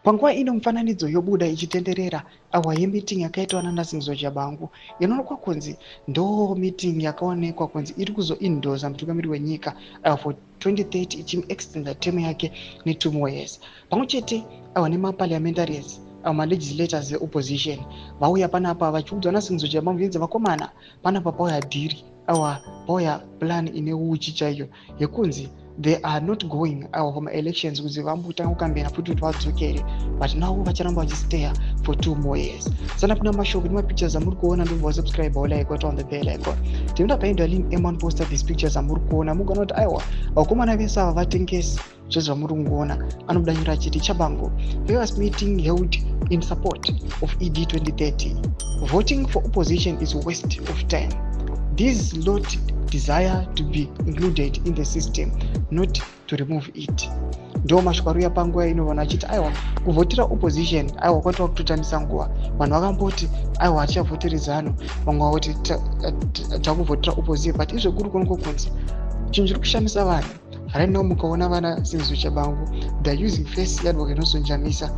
Panguva ino mufananidzo yobuda ichitenderera awa yemeeting yakaitwa nanaSengezo Tshabangu inoonekwa kunzi ndo meeting yakaonekwa kunzi iri kuzoendorsa mutungamiri wenyika awa for 2030, ichiextenda term yake ne2 more years. Pamwe chete awa nemaparliamentarians, awa malegislators veopposition vauya panapa vachiudzwa naSengezo Tshabangu inzi, "Vakomana, panapa pauya deal, awa pauya plan ine uchi chaiyo yekunzi they are not going awa for maelections kuti vambotanga kukambena futi kuti vadzokere, but now vacharamba vachistaya for 2 more years." Sana kuna mashoko nemapictures amuri kuona, ndobva wasubscribe, walike, waturn on the bell icon. Tinoda paenda link m1 poster these pictures amuri kuona, mugona kuti aiwa, vakomana vese ava vatengesi. Zvezvamuri kungoona, anobuda nyora achiti, "Tshabangu various meeting held in support of ED 2030. Voting for opposition is waste of time. This lot desire to be included in the system, not to remove it." Ndo mashoko ari uya panguva ino, vanhu vachiti aiwa, kuvhotera opposition aiwa kwatova kutotambisa nguva. Vanhu vakamboti aiwa, hatichavhoteri ZANU, vamwe vakuti takuvhotera opposition, but izvo kuri kuonekwa kunzi chinhu chiri kushamisa vanhu right now, mukaona vana Sengezo Tshabangu, they are using face yaAdvocate Nelson Chamisa.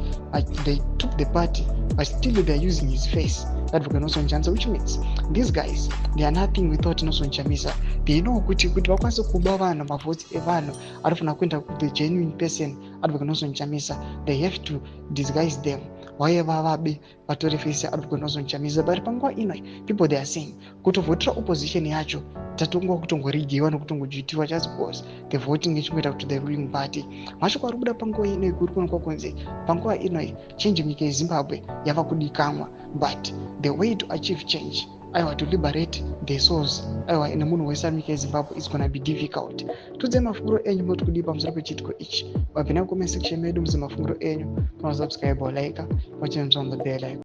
They took the party, but still they are using his face, Advocate Nelson Chamisa, which means these guys, they are nothing without Nelson Chamisa. They know kuti vakwanise kuba vanhu, mavhotsi evanhu anofanira kuenda kuthe genuine person, Advocate Nelson Chamisa, they have to disguise them, waiye vavabe, vatore face yaAdvocate Nelson Chamisa. But panguva ino people, they are saying kutovhotera opposition yacho tatongwa kutongorigiwa nekutongodzvitiwa just because the voting ichingoita kuti the ruling party. Mashoko ari kubuda panguva ino kuri kuonekwa kunzi panguva ino change munyika yeZimbabwe yava kudikanwa, but the way to achieve change, aiwa, to liberate the souls, aiwa, nemunhu wese ari munyika yeZimbabwe is gonna be difficult. Tudze mafungiro enyu, moti kudii pamusoro pechiitiko ichi? Vapinda mucomment section medu muze mafungiro enyu. Kana subscribe, like, wachinzwa on the bell icon.